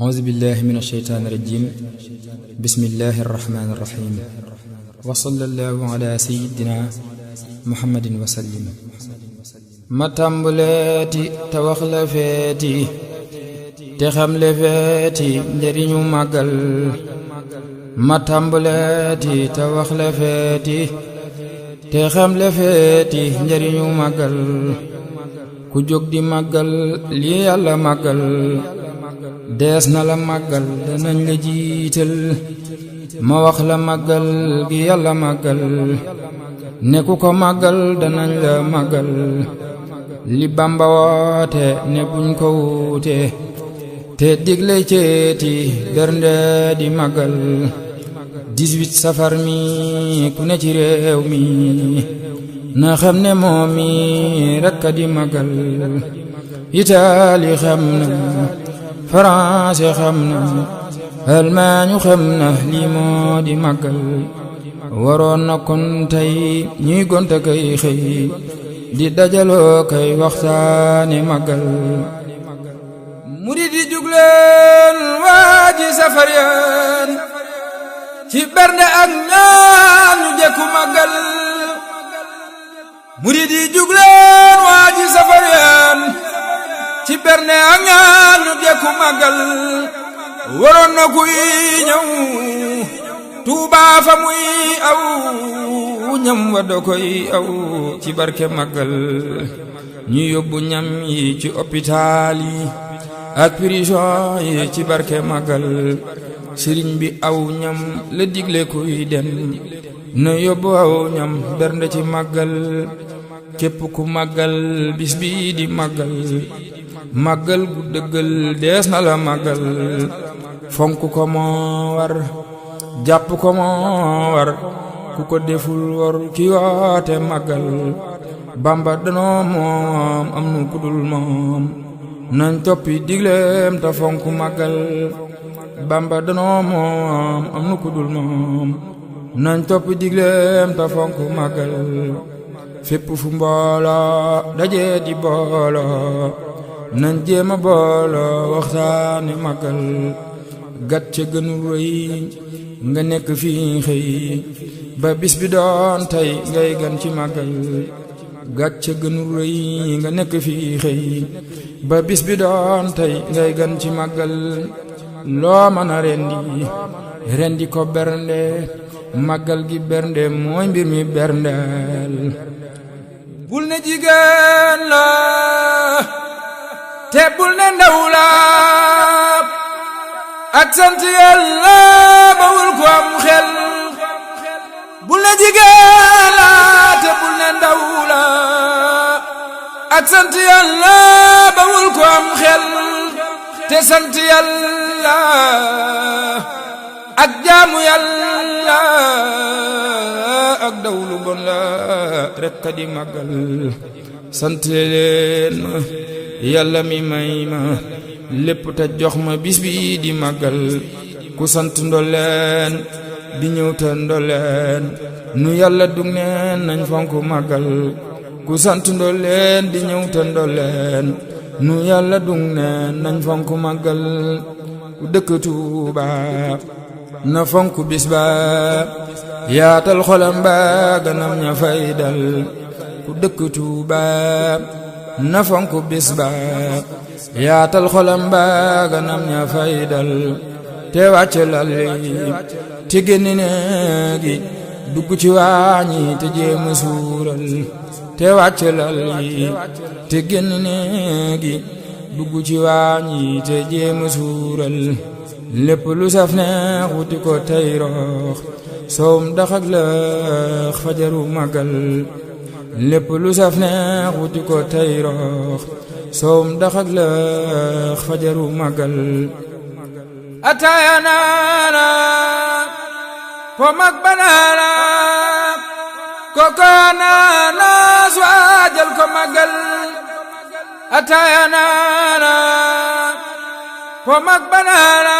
أعوذ بالله من الشيطان الرجيم بسم الله الرحمن الرحيم وصلى الله على سيدنا محمد وسلم ما تامبلاتي توخ لا فيتي te xam le feeti njariñu màggal ma tàmbaleeti te wax le feeti te xam le feeti njariñu màggal ku jóg di màggal lii yàlla màggal dees na la màggal danañ la jiital ma wax la màggal gi yàlla màggal ne ku ko màggal danañ la màggal li Bamba woote ne buñ ko wuute te digle ceeti bernde di màggal 18 safar mi ku ne ci réew mi na xam ne moom mi rekk di màggal Itaali xam na France xam na Allemagne xam na lii moo di màggal waroon na kon tey ñuy gonta kay xëy di dajaloo kay waxtaane màggal murid yi jugleen waaji safar yaan ci bernde ak ñaan ñu jekku màggal murid yi jugleen waaji safar yaan ci bernde ak ñaan ñu jekku màggal waroon na kuy ñëw Tuubaa fa muy aw ñam wa do koy aw ci barke màggal ñu yóbbu ñam yi ci hôpital yi ak prison yi ci barke màggal sëriñ bi aw ñam la digle kuy dem na yóbbu aw ñam bernde ci màggal képp ku màggal bis bi di màggal màggal gu dëggal dees na la màggal fonk ko moo war jàpp ko moo war ku ko deful war ki woote màggal Bamba danoo moom am nu kudul moom nañ toppi digleem ta fonk màggal Bamba danoo moom am nu kudul moom nañ toppi digleem ta fonk màggal fépp fu mbooloo daje di booloo nañ jéema booloo waxtaane màggal gat ca gënu rëy nga nekk fii xëy ba bis bi doon tey ngay gan ci màggal gat ca gënu rëy nga nekk fii xëy ba bis bi doon tey ngay gan ci màggal loo mën a rendi ko bernde màggal gi bernde mooy mbir mi berndeel bul ne jigéen la te bul ne ndaw la ak sant Yàlla bawul ko am xel bul ne jigéen la te bul ne ndaw la ak sant Yàlla bawul ko am xel te sant Yàlla ak jaamu Yàlla ak dawlu bon la rekk di màggal sant leen Yàlla mi may ma lépp te jox ma bis bi di màggal ku sant ndolleen di ñëw te ndolleen nu Yàlla dug neen nañ fonk màggal ku sant ndolleen di ñëw te ndolleen nu Yàlla dug neen nañ fonk màggal ku dëkk Tuuba na fonk bis ba yaatal xolam ba ganam ña fay dal ku dëkk Tuuba na fonk bis ba yaatal xolam ba ganam ña fay dal te wàcce lal te génn néegi dugg ci waañi te jéema suural te wàcce lal te génn néegi dugg ci waañi te jéema suural lépp lu saf neex wuti ko tey roox soom daxak lëx fajaru màggal lépp lu saf neex wuti ko tey roox soom daxak lëx fajaru màggal ataaya naana po mag banaana koko naana suwaajal ko màggal ataaya naana po mag banaana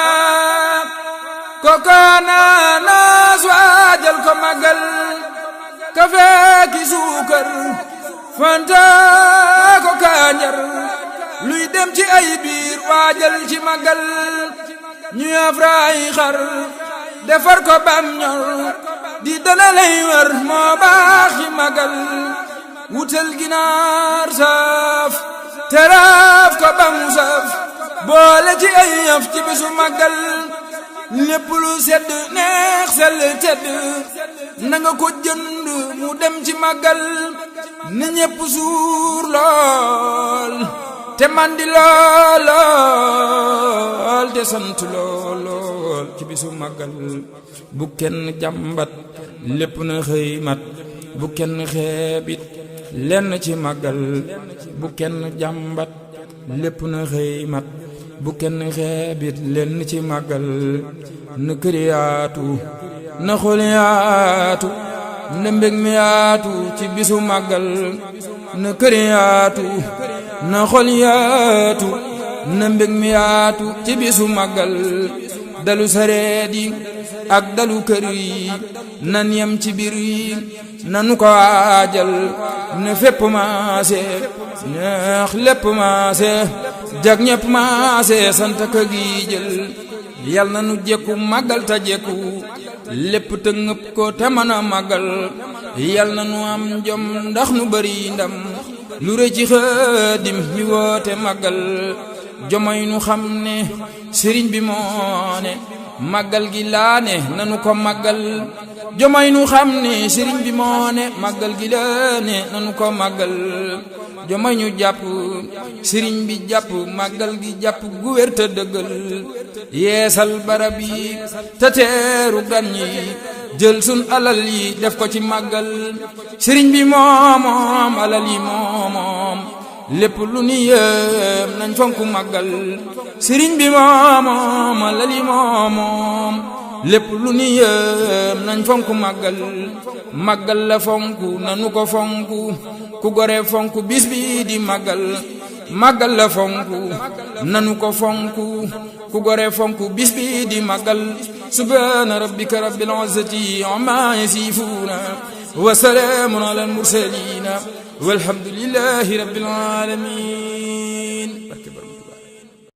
koko naana suwaajal ko màggal kafe ki suukar fanta ko kañar luy dem ci ay biir waajal ci màggal ñu afraay xar defar ko bam ñor di dana lay war moo baax ci magal wutal ginaar saaf teraaf ko bam saf boole ci ay yaf ci bisu magal lépp lu sedd neex sell tedd na nga ko jënd mu dem ci magal na ñépp suur lool te mandi lool te sant lool ci bisu magal bu kenn jàmbat lépp na xëy mat bu kenn xeebit lenn ci magal bu kenn jàmbat lépp na xëy mat bu kenn xeebit lenn ci magal na kër yaatu na xol yaatu na mbég mi yaatu ci bisu magal na kër yaatu na xol yaatu na mbég mi yaatu ci bisu magal dalu sareet yi ak dalu kër yi nan yem ci biir yi nanu ko waajal ne fépp maase neex lépp maase jag ñépp maase sant ka gi jël yal na nu jekku magal ta jekku lépp te ngëp ko te mën a magal yal na nu am jom ndax nu bari ndam lu rëy ci Xaadim mi woote magal jomay nu xam ne sëriñ bi moo ne magal gi laa ne nanu ko magal jomay nu xam ne sëriñ bi moo ne magal gi laa ne nanu ko magal jomay ñu jàpp sëriñ bi jàpp magal gi jàpp gu wér te dëggal yeesal barab yi te teeru gan yi jël sun alal yi def ko ci magal sëriñ bi moomoom alal yi moomoom lépp lu ni yëm nañ fonku magal sëriñ bi moomoom alal yi moomoom lépp lu ni yëm nañ fonku magal magal la fonku nanu ko fonku ku gore fonku bis bi di magal magal la fonku nanu ko fonku ku gore fonku bis bi di magal subhana rabbika rabbil izzati amma yasifuna wa salamun alal mursalin walhamdulillahi rabbil alamin